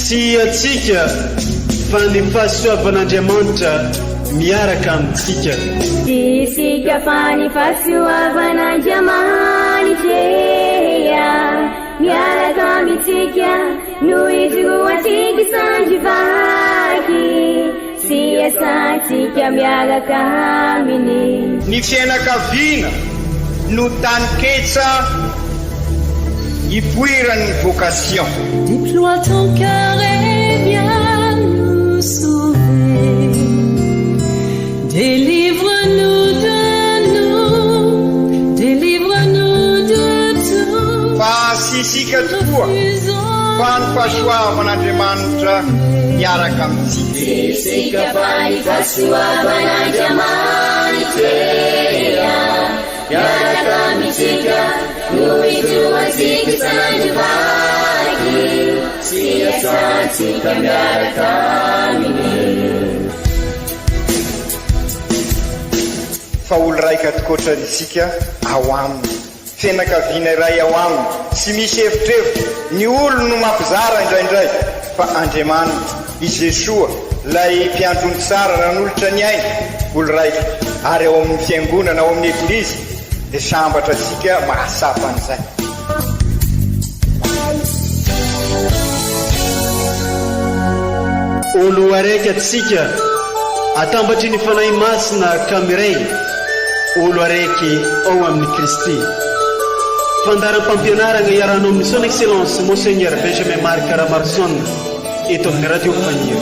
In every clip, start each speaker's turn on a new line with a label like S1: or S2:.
S1: Tsy antsika fa ny fahasoavan'Andriamanitra miaraka amintsika.
S2: Tsy isika fa ny fahasoavan'Andriamanitra miaraka amintsika no ijoroantsika sandry vaky sy iasantsika miaraka aminy.
S3: Ny fiainakaviana no taninketsa ipoiran'ny vocation.
S4: Déploie ton cœur et viens nous sauver. Délivre-nous de nous, délivre-nous de tout.
S3: Fa tsy isika tokoa fa ny fahasoavan'Andriamanitra miaraka amintsika.
S2: Tsy isika fa ny fahasoavan'Andriamanitra miaraka amintsika no ijoroantsika sandry vaky sy iasantsika miaraka aminy.
S3: Fa olo raika tokoatra isika ao aminy. Fianakaviana iray ao aminy, tsy misy evitrevitra, ny olony no mampizara indraindray, fa Andriamanitra, i Jesoa, ilay Mpiandry omby tsara nanolotra ny ainy, olo raika, ary ao amin'ny Fiangonana, ao amin'ny Eglizy, dia sambatra antsika mahatsapa an'izay.
S1: Olo araiky atsika atambatry ny Fanahy Masina ka miray olo araiky ao amin'i Kristy. Fandaharam-pampianaragna iarahanao amin'ny Son Excellence Monseigneur Benjamin Marc Ramaroson eto amin'ny Radio Faniry.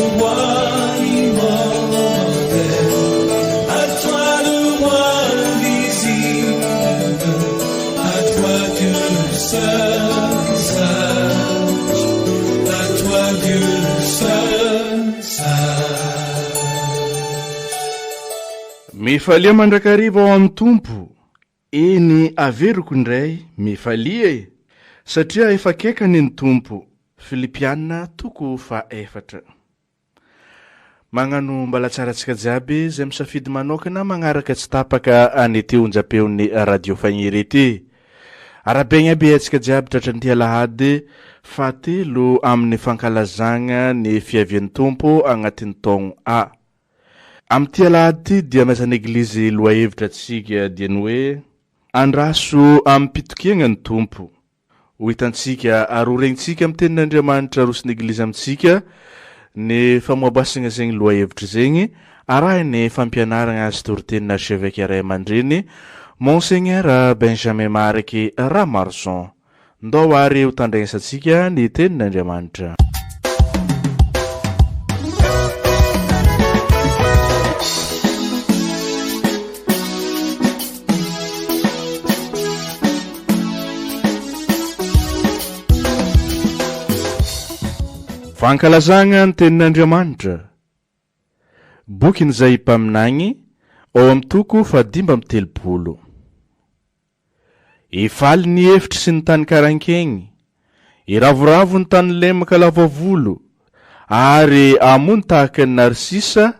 S5: Mifalia mandrakariva ao amin'ny Tompo, eny averiko indray, mifalia e! Satria efa akekany ny Tompo, Filipiana toko fahaefatra. Magnano mbala tsara antsika jiaby izay misafidy manokana magnaraka tsy tapaka an'ity onjam-peon'ny Radio Fagniry ity. Arahabaigna aby antsika jiaby tratran'ity alahady fahatelo amin'ny fankalazagna ny fiavian'ny Tompo agnatin'ny taogno A. Amin'ity alahady ity dia ampiasan'ny Eglizy lohahevitra antsika dia ny hoe Andraso amim-pitokiagna ny Tompo. Ho hitantsika ary ho rentsika amin'ny Tenin'Andriamanitra aroson'ny Eglizy amintsika ny famoabasagna zegny lohahevitra zegny, arahin'ny fampianaragna sy toritenin'ny Archevêque Ray aman-dreny, Monseigneur Benjamin Marc Ramaroson. Ndao ary ho tandregnesantsika ny Tenin'Andriamanitra. Fankalazagna ny Tenin'Andriamanitra, Bokin'izay mpaminagny, ao amin'ny toko fahadimby amby telopolo. Hifaly ny efitry sy ny tany karankegny, hiravoravo ny tany lemaka lava volo, ary hamono tahaka ny narsisa,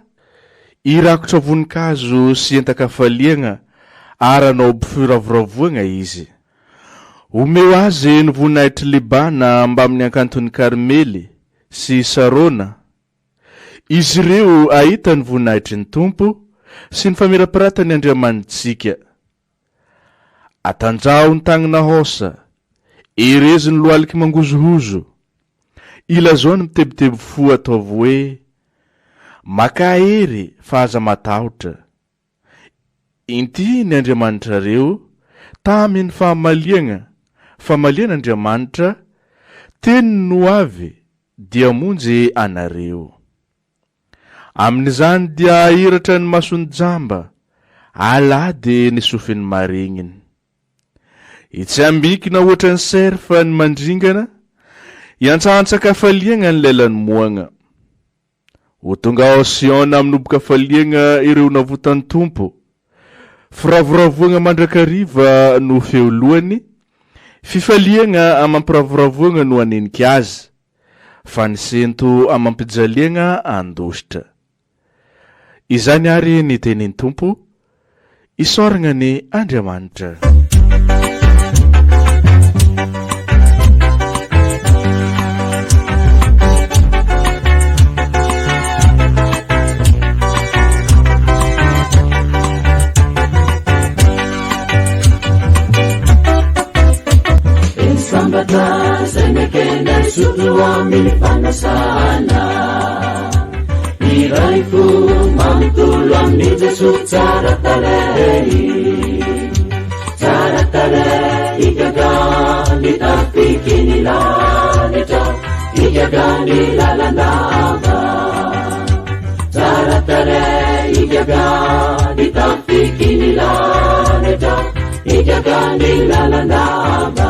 S5: hirakotra voninkazo sy entan-kafaliagna ary hanao firavoravoagna izy. Omeo azy ny voninahitr'i Libàna mbamin'ny hakanton'i Karmely sy Sarôna. Izy ireo hahita ny voninahitry ny Tompo sy ny famirapiratan'ny Andriamanitsika. Atanjaho ny tagnana hosa, herezo ny loaliky mangozohozo. Ilazao ny mitebiteby fo ataovy hoe, Makà hery fa aza matahotra. Inty ny Andriamanitrareo tamin' ny fahamaliagna, famalian' Andriamanitra, teniny no avy dia hamonjy anareo. Amin' izany dia hahiratra ny mason' ny jamba, halady ny sofin' ny maregniny. Hitsambikina hoatra ny serfa ny mandringana, hiantsahantsakafaliagna ny lelan'ny moagna. Ho tonga ao Siôna amin'ny hobin-kafaliagna ireo navotan'ny Tompo. Firavoravoagna mandrakariva no feo lohany, fifaliagna amam-piravoravoagna no hanenika azy, fa ny sento amam-pijaliagna handositra. Izany àry ny tenin'ny Tompo, Isaoragna anie Andriamanitra.
S6: Sambatra izay nekena hisotro amin'ny fanasana. Iray fo manontolo amin'i Jesoa tsara tarehy. Tsara tarehy igaga ny tafiky ny lanitra, igaga ny lalandava. Tsara tarehy igaga ny tafiky ny lanitra, igaga ny lalandava.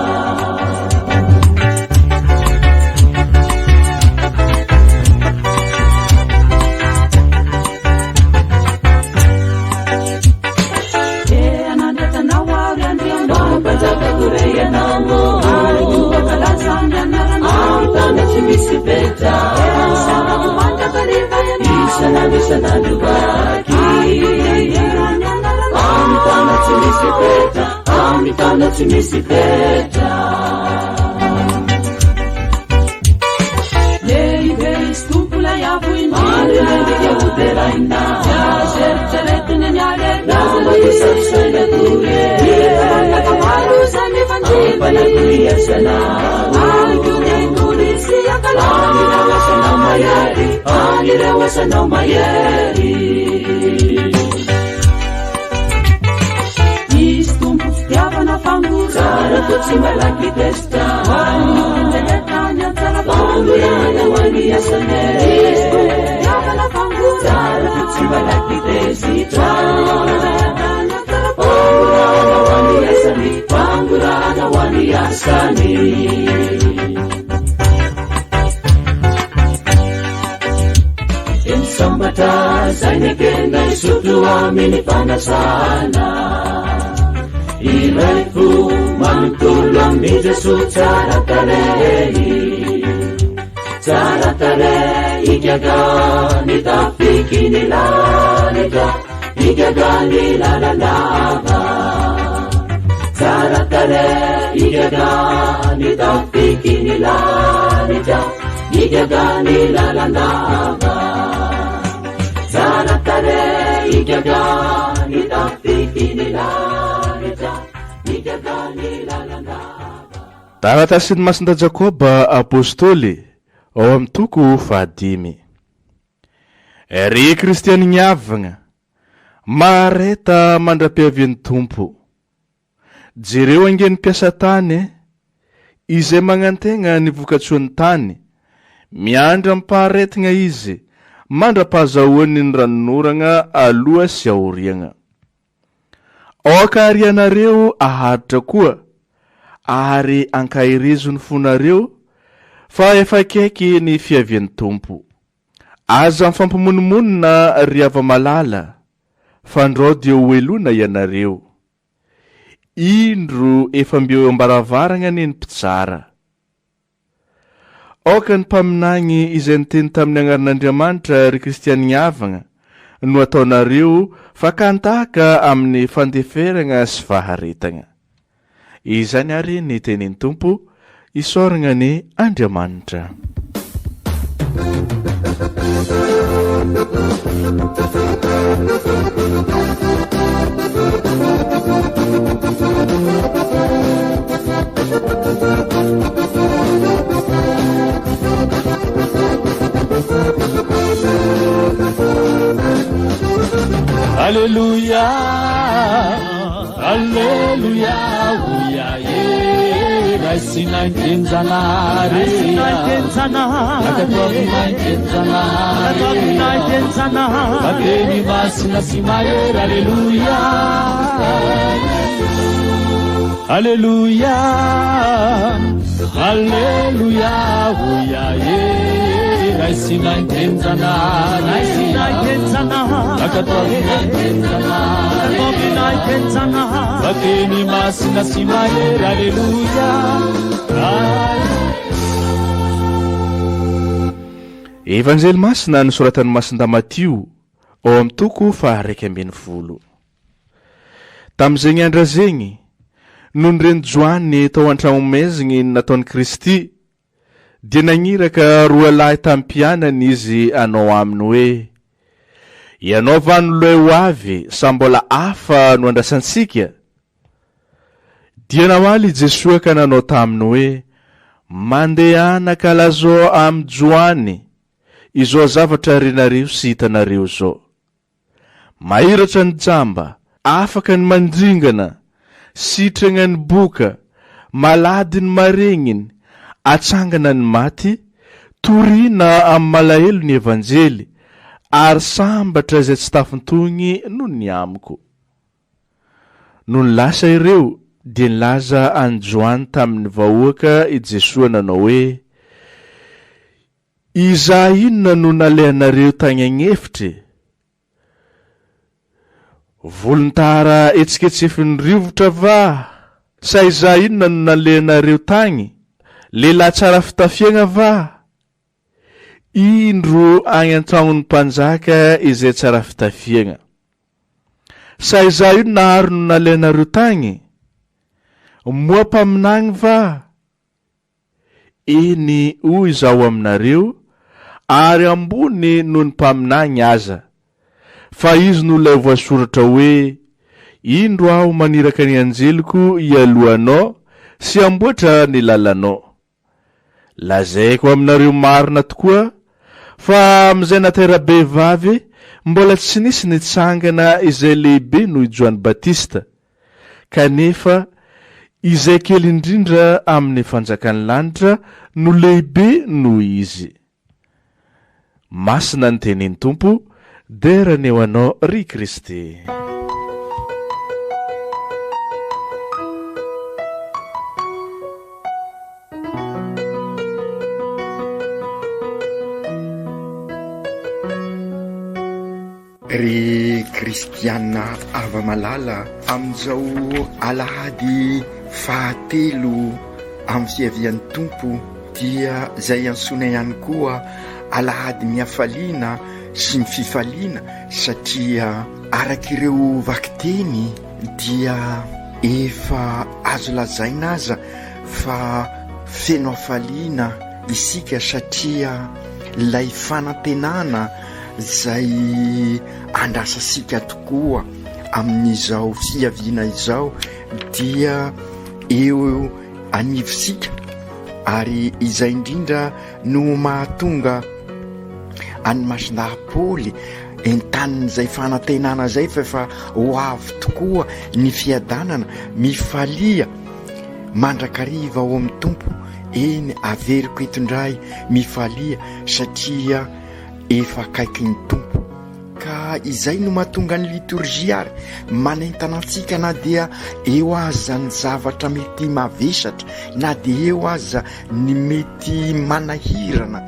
S6: Tsy misy fetra.
S4: Lehibe izy Tompo ilay avo indrindra.
S6: Ary ho deraina.
S4: Azo eritreretina ny harena.
S6: Nambatisany akory.
S4: Taranaka maro izay mifandimby.
S6: Ampanakory asanao.
S4: Ary koa ny haingory sy ankalana.
S6: Any ireo asanao mahery. Any ireo asanao mahery.
S4: Izy Tompo fitiavana fangorahana.
S6: Tsara toa tsy malaky tezitra.
S4: Ho an'ny olon-drehetra ny antsara-po.
S6: Fangorahana ho an'ny asany.
S4: Izy Tompo fitiavana fangorahana.
S6: Tsara toa tsy malaky tezitra.
S4: Ho an'ny olon-drehetra ny antsara-po.
S6: Fangorahana ho an'ny asany. Fangorahana ho an'ny asany. Sambatra izay nekena hisotro amin'ny fanasana. Iray fo manontolo amin'i Jesoa tsara tarehy. Tsara tarehy igaga ny tafiky ny lanitra, igaga ny lalandava. Tsara tarehy igaga ny tafiky ny lanitra, igaga ny lalandava. Tsara tarehy igaga ny tafiky ny lanitra, igaga ny lalandava.
S5: Taratasin'i Masinda Jakoba Apostoly ao amin'ny toko fahadimy. Ry Kristianiniavagna, mahareta mandra-piavian'ny Tompo. Jereo ange ny mpiasa tany e, izay magnantegna ny vokatsoan'ny tany, miandry amim-paharetigna izy mandra-pahazahoany ny ranonoragna aloha sy aoriagna. Aoka àry ianareo haharitra koa, ary ankaherezo ny fonareo, fa efa akaiky ny fiavian'ny Tompo. Aza mifampimonomonona, ry hava-malala, fandrao dia ho heloina ianareo. Indro efa mby eo am-baravaragna anie ny mpitsara. Aoka ny mpaminagny izay niteny tamin'ny agnaran'Andriamanitra ry kristianigny havagna no ataonareo fakan-tahaka amin'ny fandeferagna sy faharetagna. Izany ary ny tenin'ny Tompo, isaoragna anie Andriamanitra.
S6: Alléluia, Alléluia, oia e, raisina intenjanahary, ankatoavina intenjanahary, fa teny masina sy mahery, Alléluia, Alléluia, Alléluia, oia e, raisina intenjanahary, ankatoavina intenjanahary, fa teny masina sy mahery, Alléluia.
S5: Evanjely masina nosoratan'i Masindahy Matio ao amin'ny toko faha-11. Tamin'izegny andra zegny, nony ren'i Joany tao an-tragnomaizigny ny nataon'i Kristy, dia nagniraka roa lahy tamin'ny mpianany izy hanao aminy hoe, Ianao va no Ilay ho avy sa mbola hafa no andrasantsika? Dia namaly i Jesoa ka nanao taminy hoe, Mandehana ka lazao amin'i Joany izao zavatra renareo sy hitanareo izao. Mahiratra ny jamba, afaka ny mandringana, sitragna ny boka, malady ny maregniny, atsangana ny maty, torina amin'ny malahelo ny Evanjely, ary sambatra izay tsy tafintohigny noho ny amiko. Nony lasa ireo, dia nilaza an'i Joany tamin'ny vahoaka i Jesoa nanao hoe, Iza inona no nalehanareo tagny agn'efitra e? Volontara hetsiketsefin'ny rivotra va? Sa iza inona no nalehanareo tagny? Lehilahy tsara fitafiagna va? Indro agny an-tragnon'ny mpanjaka izay tsara fitafiagna. Sa iza inona ary no nalehanareo tagny? Moa mpaminagny va? Eny, hoy Izaho aminareo, ary ambony noho ny mpaminany aza. Fa izy no ilay voasoratra hoe, Indro Aho maniraka ny anjeliko hialoha anao sy hamboatra ny lalanao. Lazaiko aminareo marina tokoa, fa amin'izay natera-behivavy, mbola tsy nisy nitsangana izay lehibe noho i Joany Batista. Kanefa izay kely indrindra amin'ny fanjakan'ny lanitra no lehibe noho izy. Masina ny tenin Tompo, dera ny ho anao ry Kristy.
S3: Ry kristiana hava-malala, amin'izao alahady fahatelo amin'ny fiavian'ny Tompo dia izay antsoina ihany koa alahadin'ny hafaliana sy ny fifaliana satria araka ireo vakiteny dia efa azo lazaina aza fa feno hafaliana isika satria ilay fanantenana izay andrasantsika tokoa amin'izao fiaviana izao dia eo anivontsika ary izay indrindra no mahatonga an'i Masindahy Paoly entanin'izay fanantenana izay fa efa ho avy tokoa ny fiadanana, mifalia mandrakariva ao amin'ny Tompo, eny averiko eto indray mifalia satria Efa akaiky ny Tompo. Ka izay no mahatonga ny litorjia ary manentana antsika na dia eo aza ny zavatra mety mavesatra, na dia eo aza ny mety manahirana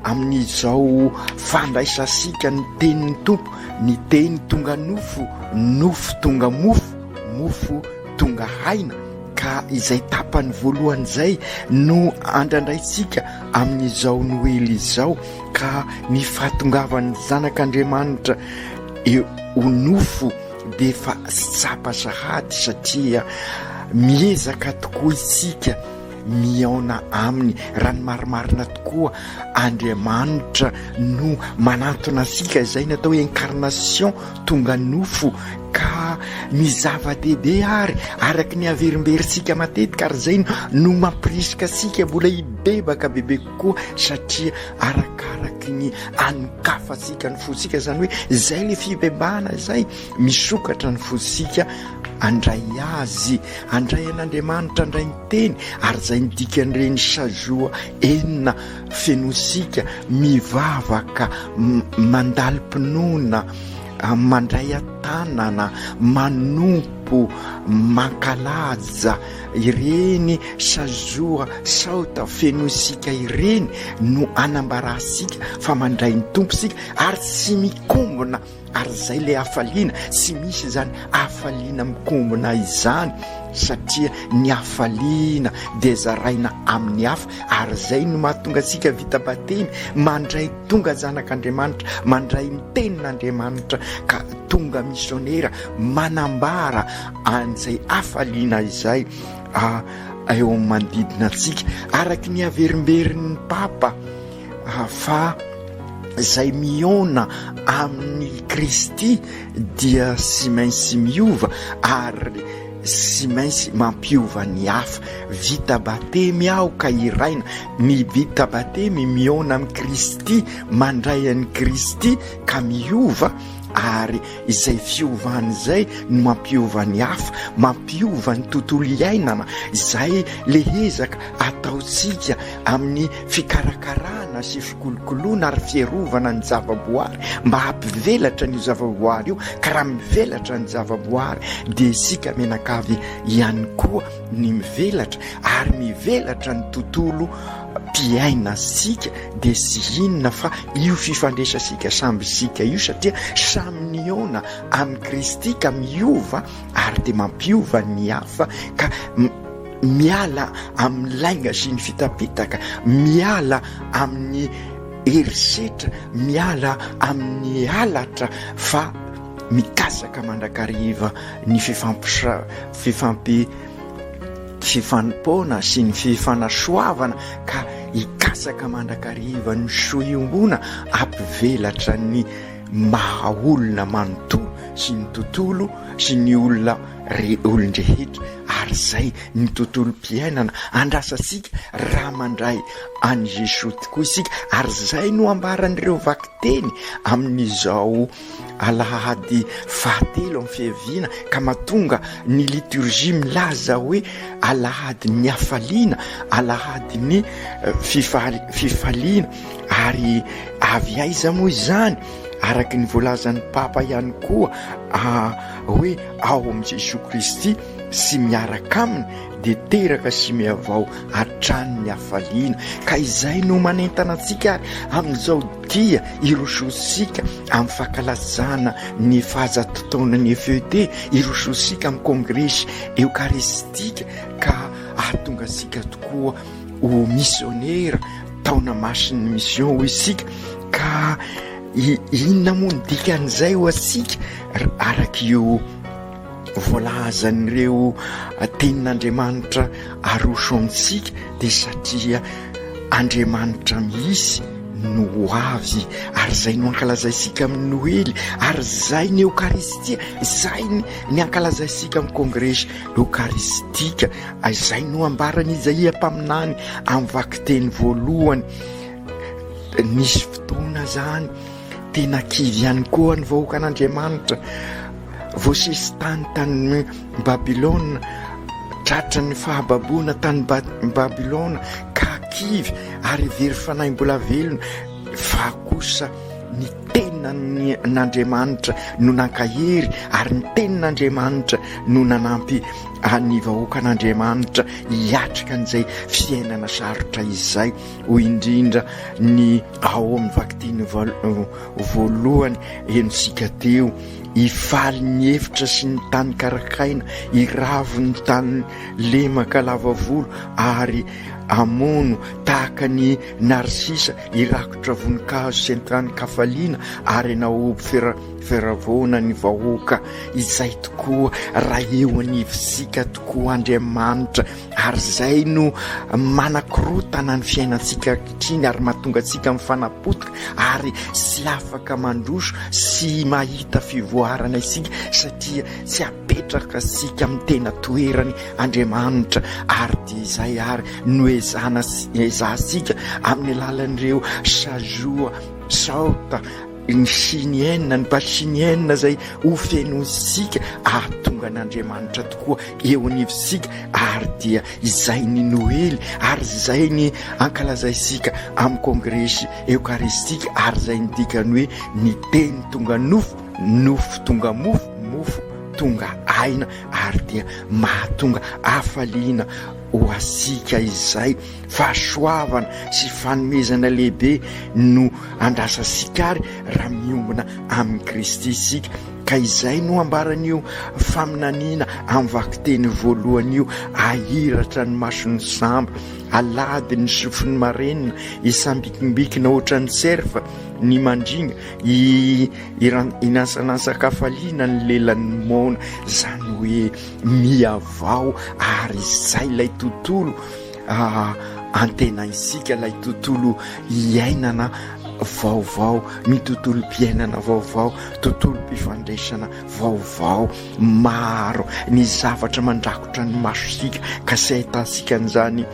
S3: amin'izao fandraisantsika ny tenin'ny Tompo, ny teny tonga nofo, nofo tonga mofo, mofo tonga aina. Ka izay tapany voalohany izay no andrandraintsika amin'izao Noely izao. Ka ny fahatongavan'ny Zanak'Andriamanitra eo ho nofo dia efa tsapa sahady satria miezaka tokoa isika mihaona aminy. Raha ny marimarina tokoa, Andriamanitra no manantona antsika, izay ny atao hoe incarnation, tonga nofo. Ka ny zava-dehibe ary, araka ny averimberintsika matetika, ary izay no mampirisika antsika mbola hibebaka bebe kokoa satria arakaraky ny anokafantsika ny fontsika, izany hoe izay le fibebahana izay, misokatra ny fontsika handray azy, handray an'Andriamanitra, handray ny teny, ary izay ny dikan'ireny sazoa enina fenointsika, mivavaka, mandalim-pinoana, mandray an-tanana, manompo, mankalaza. Ireny sazoa saota fenointsika ireny no anambarantsika fa mandray ny Tompo isika ary tsy mikombona, ary izay ilay hafaliana, tsy misy izany hafaliana mikombona izany satria ny hafaliana dia zaraina amin'ny hafa ary izay no mahatonga antsika vita batemy mandray tonga zanak'Andriamanitra, mandray ny tenin'Andriamanitra ka tonga misionera manambara an'izay hafaliana izay eo amin'ny manodidina antsika, araka ny averimberin'ny Papa fa izay mihaona amin'i Kristy dia tsy maintsy miova ary.
S7: Tsy maintsy mampiova ny hafa. Vita batemy aho ka hiraina. Ny vita batemy mihaona amin'i Kristy, mandray an'i Kristy ka miova ary izay fiovana izay no mampiova ny hafa, mampiova ny tontolo iainana. Izay le ezaka ataontsika amin'ny fikarakarana sy fikolokoloana ary fiarovana ny zavaboary mba hampivelatra an'io zavaboary io, ka raha mivelatra ny zavaboary dia isika mianakavy ihany koa ny mivelatra ary mivelatra ny tontolo mpiainantsika dia tsy inona fa io fifandraisantsika samby isika io satria samy nihaona amin'i Kristy ka miova ary dia mampiova ny hafa ka miala amin'ny lainga sy ny fitapitaka, miala amin'ny herisetra, miala amin'ny halatra fa mikasaka mandrakariva ny fifampisa fifampi fifanompoana sy ny fifanasoavana ka hikasaka mandrakariva ny soa iombona hampivelatra ny maha olona manontolo sy ny tontolo sy ny olona re olon-drehetra ary izay ny tontolom-piainana andrasantsika raha mandray an'i Jesoa tokoa isika ary izay no ambaran'ireo vakiteny amin'izao alahady fahatelo amin'ny fiaviana ka mahatonga ny liturgie milaza hoe alahadin'ny hafaliana, alahadin'ny fifaliana ary avy aiza moa izany? Araka ny voalazan'ny Papa ihany koa hoe ao amin'i Jesoa Kristy sy miaraka aminy dia teraka sy mihavao hatrany ny hafaliana. Ka izay no manentana antsika ary amin'izao dia hirosoantsika amin'ny fankalazana ny fahazato taonan'ny FET, hirosoantsika amin'ny kongresy eokaristika ka hahatonga antsika tokoa ho misionera, taona masin'ny mission hoy isika, ka inona moa ny dikan'izay ho antsika araka io voalazan'ireo tenin'Andriamanitra aroso amintsika dia satria Andriamanitra mihitsy no ho avy ary izay no ankalazaintsika amin'ny Noely ary izay ny Eokaristia, izay ny ankalazaintsika amin'ny Kongresy Eokaristika, izay no ambaran'i Izaia mpaminany amin'ny vakiteny voalohany. Nisy fotoana izany tena kivy ihany koa ny vahoakan'Andriamanitra voasesitany tany Babylona, tratran'ny fahababoana tany Babylona ka kivy ary very fanahy mbola velona, fa kosa ny tenin'Andriamanitra no nankahery ary ny tenin'Andriamanitra no nanampy ny vahoakan'Andriamanitra hiatrika an'izay fiainana sarotra izay. Hoy indrindra ny ao amin'ny vakiteny voalohany henontsika teo, Hifaly ny efitra sy ny tany karakaina, hiravo ny tany lemaka lava volo, ary hamono tahaka ny narsisa, hirakotra voninkazo sy an-tanin-kafaliana, ary hanao firavona ny vahoaka. Izay tokoa raha eo anivontsika tokoa Andriamanitra. Ary izay no manakorotana ny fiainantsika ankehitriny ary mahatonga antsika mifanapotika ary tsy afaka mandroso sy mahita fivoarana isika satria tsy apetraka isika amin'ny tena toerany Andriamanitra ary dia izay ary no ezahana ezahantsika amin'ny alalan'ireo sazoa saota ny chinienne, ny base chinienne izay ho fenointsika ahatonga an'Andriamanitra tokoa eo anivontsika ary dia izay ny Noely ary izay ny ankalazaintsika amin'ny kongresy eokaristika ary izay ny dikany hoe ny teny tonga nofo, nofo tonga mofo, mofo tonga aina ary dia mahatonga hafaliana ho antsika izay. Fahasoavana sy fanomezana lehibe no andrasantsika ary raha miombona amin'i Kristy isika, ka izay no ambaran'io faminaniana amin'ny vakiteny voalohany io, Ahiratra ny mason'ny samba, alady ny sofin'ny marenina, hisambikimbikina hoatran'ny serfa ny mandringa, hinansanansan-kafaliana ny lelan'ny moana, izany hoe mihavao ary izay ilay tontolo antenaintsika ilay tontolo iainana. vaovao, ny tontolom-piainana vaovao, tontolom-pifandraisana vaovao. Maro ny zavatra mandrakotra ny masontsika ka tsy ahitantsika an'izany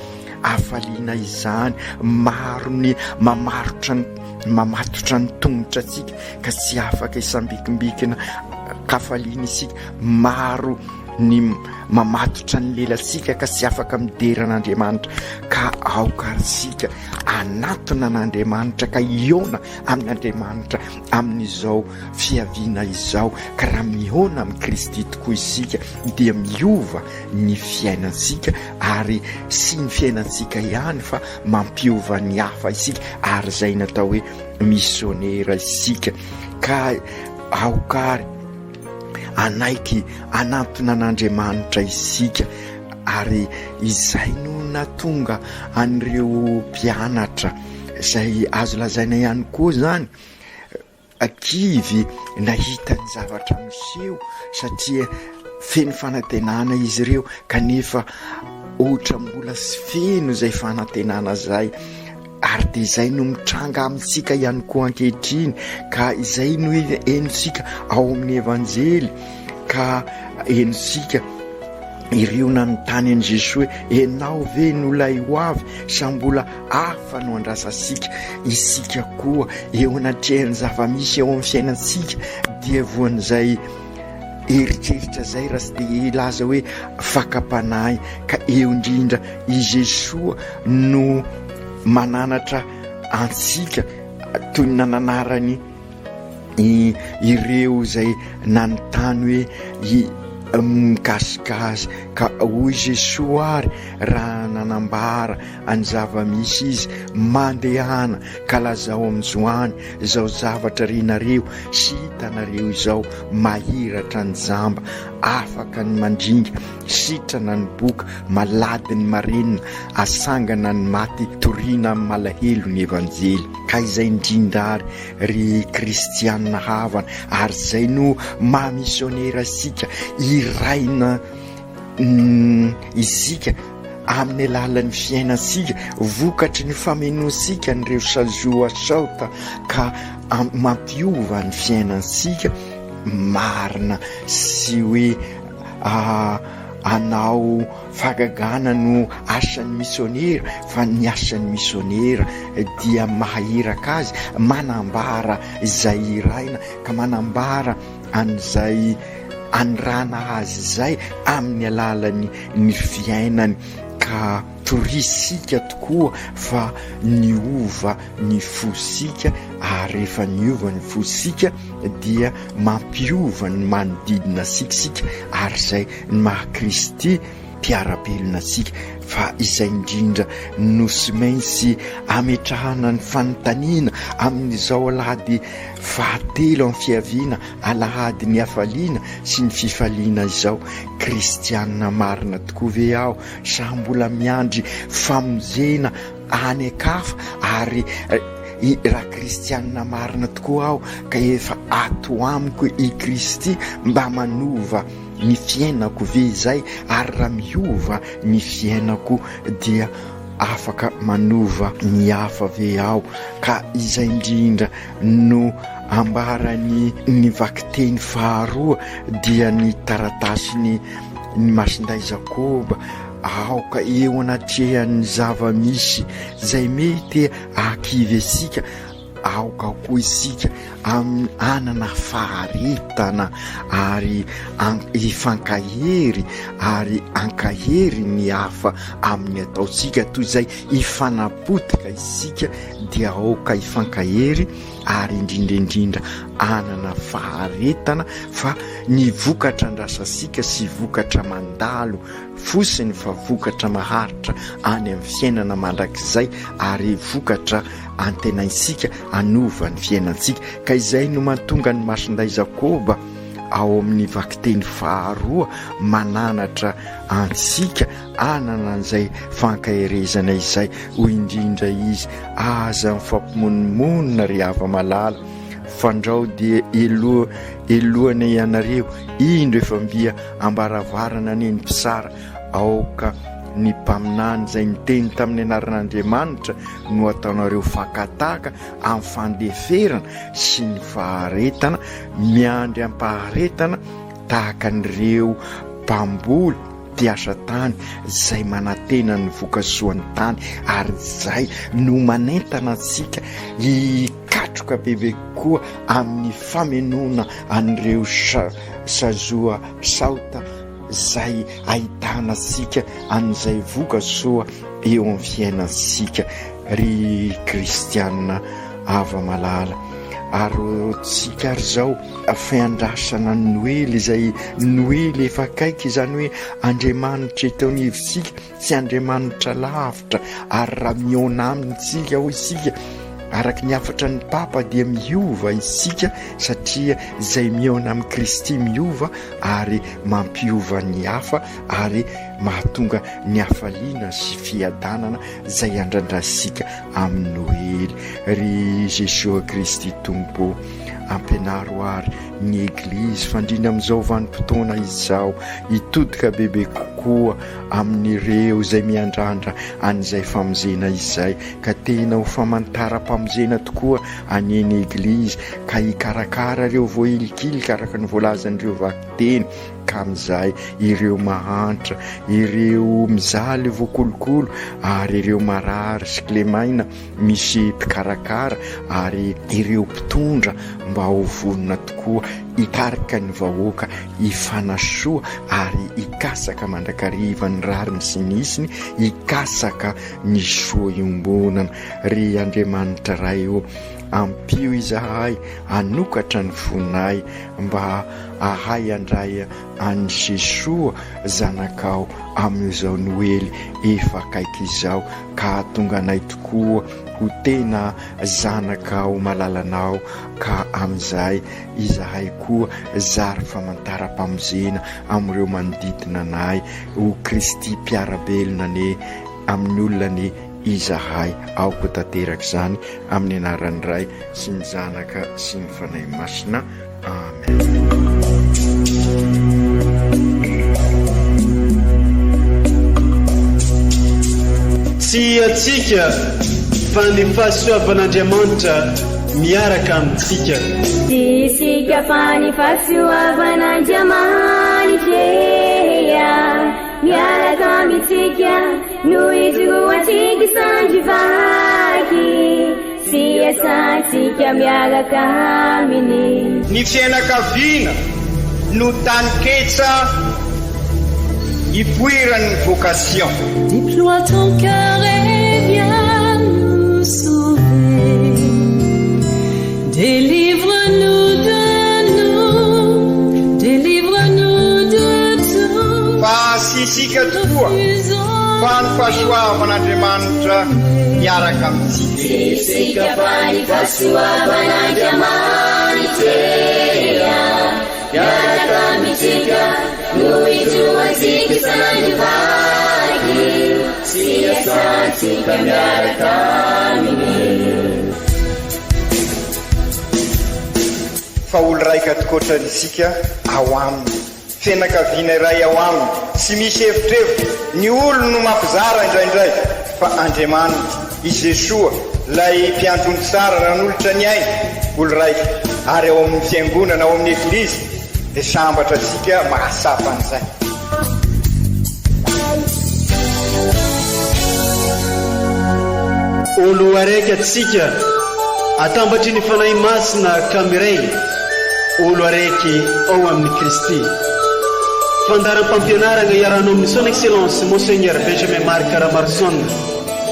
S7: hafaliana izany. Maro ny mamarotra ny mamatotra ny tongotra antsika ka tsy afaka hisambikimbikina kafaliana isika. Maro ny mamatotra ny lelantsika ka tsy afaka midera an'Andriamanitra ka aoka ary isika hanatona an'Andriamanitra ka hihaona amin'Andriamanitra amin'izao fiaviana izao ka raha mihaona amin'i Kristy tokoa isika dia miova ny fiainantsika ary sy ny fiainantsika ihany fa mampiova ny hafa isika ary izay natao hoe misionera isika ka aoka ary hanaiky hanantona an'Andriamanitra isika ary izay no natonga an'ireo mpianatra izay azo lazaina ihany koa izany kivy nahita ny zavatra miseho satria feno fanantenana izy ireo kanefa ohatra mbola sy feno izay fanantenana izay ary dia izay no mitranga amintsika ihany koa ankehitriny ka izay no henontsika ao amin'ny evanjely ka henontsika ireo nanontany an'i Jesoa hoe ianao ve no ilay ho avy sa mbola hafa no andrasantsika? Isika koa eo anatrehan'ny zava-misy eo amin'ny fiainantsika dia voan'izay eritreritra izay raha tsy dia hilaza hoe fakam-panahy ka eo indrindra i Jesoa no mananatra antsika toy ny nananarany ireo izay nanontany hoe mikasika azy ka hoy Jesoa ary raha nanambara ny zava-misy izy, mandehana ka lazao amin'i Joany izao zavatra renareo sy hitanareo izao, mahiratra ny jamba, afaka ny mandringa, sitrana ny boka, malady ny marenina, asangana ny maty, torina amin'ny malahelo ny Evanjely. Ka izay indrindra ary ry kristiana havana, ary izay no maha misionera antsika, irahina isika amin'ny alalan'ny fiainantsika, vokatry ny famenoantsika an'ireo sazoa saota ka mampiova ny fiainantsika marina sy hoe hanao fahagagana no asan'ny misionera fa ny asan'ny misionera dia maha-iraka azy manambara izay irahina ka manambara an'izay anirana azy izay amin'ny alalan'ny ny fiainany ka torisika tokoa fa niova ny fosika ary rehefa niova ny fosika dia mampiova ny manodidina asika isika ary izay ny maha Kristy mpiara-belona antsika fa izay indrindra no sy maintsy ametrahana ny fanontaniana amin'izao alahady fahatelo amin'ny fiaviana alahady ny hafaliana sy ny fifaliana izao. Kristianina marina tokoa ve aho sa mbola miandry famonjena any an-kafa ary raha kristianina marina tokoa aho ka efa ato amiko i Kristy mba manova ny fiainako ve izay ary raha miova ny fiainako dia afaka manova ny hafa ve aho ka izay indrindra no ambaran'ny ny vakiteny faharoa dia ny taratasin'ny ny Masindahy Jakoba aoka eo anatrehan'ny zava-misy izay mety hahakivy antsika Aoka koa isika amin'ny hanana faharetana ary hifankahery ary hankahery ny hafa amin'ny ataontsika toy izay hifanapotika isika dia aoka hifankahery ary indrindra indrindra hanana faharetana fa ny vokatra andrasantsika sy vokatra mandalo fosiny fa vokatra maharitra any amin'ny fiainana mandrakizay ary vokatra antenaintsika hanova ny fiainantsika ka izay no mahatonga ny Masindahy Jakoba ao amin'ny vakiteny faharoa mananatra antsika hanana an'izay fankaherezana izay hoy indrindra izy aza mifampimonomonona ry hava-malala fandrao dia eloha elohana ianareo indro efa mbia ambaravarana anie ny mpisara aoka. Ny mpaminany izay niteny tamin'ny anaran'Andriamanitra no ataonareo fakan-tahaka amin'ny fandeferana sy ny faharetana, miandry am-paharetana tahaka an'ireo mpamboly mpiasa tany izay manantena ny vokasoan'ny tany, ary izay no manentana antsika hikatroka bebe kokoa amin'ny famenoana an'ireo sazoa saota izay ahitana antsika an'izay vokasoa eo amin'ny fiainantsika ry kristiana hava-malala. Ary tsika ary izao fiandrasana ny Noely izay Noely efa akaiky, izany hoe Andriamanitra eto anivontsika, tsy Andriamanitra lavitra, ary raha mihaona aminy tsika hoy isika, araka ny hafatra ny Papa dia miova isika satria izay mihaona amin'i Kristy miova ary mampiova ny hafa ary mahatonga ny hafaliana sy fiadanana izay andrandrasika amin'ny Noely. Ry Jesoa Kristy Tompo ô, ampianaro ary ny Eglizy fa indrindra amin'izao vanim-potoana izao hitodika bebe kokoa amin'ireo izay miandrandra an'izay famonjena izay, ka tena ho famantaram-pamonjena tokoa anie ny Eglizy, ka hikarakara ireo voahilikilika araka ny voalazan'ireo vakiteny, ka amin'izay ireo mahantra, ireo mijaly voakolokolo ary ireo marary sy kilemaina misy mpikarakara ary ireo mpitondra mba ho vonona tokoa hitarika ny vahoaka hifanasoa ary hikasaka mandrakariva ny rariny sy ny hisiny, hikasaka ny soa iombonana. Ry Andriamanitra Ray ô, ampio izahay hanokatra ny fonay mba hahay handray an'i Jesoa Zanakao amin'izao Noely efa akaiky izao, ka hahatonga anay tokoa ho tena zanakao malalanao, ka amin'izay izahay koa zary famantaram-pamonjena amin'ireo manodidina anay, ho Kristy mpiara-belona anie amin'ny olona anie izahay. Aoka ho tanteraka izany amin'ny anaran'ny Ray sy ny Zanaka sy ny Fanahy Masina. Amen.
S1: Tsy antsika fa ny fahasoavan'Andriamanitra miaraka amintsika.
S2: Tsy isika fa ny fahasoavan'Andriamanitra miaraka amintsika no ijoroantsika sandry vaky. Sy iasantsika miaraka aminy.
S3: Ny fiainakaviana no taninketsa ipoiran'ny vocation.
S6: Déploie ton cœur et viens nous sauver. Délivre-nous de nous, délivre-nous de tout.
S3: Fa tsy isika tokoa fa ny fahasoavan'Andriamanitra miaraka amintsika.
S2: Tsy isika fa ny fahasoavan'Andriamanitra miaraka amintsika no ijoroantsika isan'andro vaky sy iasantsika miaraka aminy.
S3: Fa olo raika tokoatra isika ao aminy. Fianakaviana iray ao aminy, tsy misy evitrevitra, ny olony no mampizara indraindray, fa Andriamanitra, i Jesoa, ilay mpiandry ondry tsara nanolotra ny ainy, olo raika, ary ao amin'ny fiangonana, ao amin'ny Eglizy, dia sambatra antsika mahatsapa an'izay.
S1: Olo araiky atsika atambatry ny Fanahy Masina ka miray olo araiky ao amin'i Kristy. Fandaharam-pampianaragna iarahanao amin'ny Son Excellence Monseigneur Benjamin Marc Ramaroson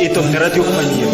S1: eto amin'ny Radio Faniry.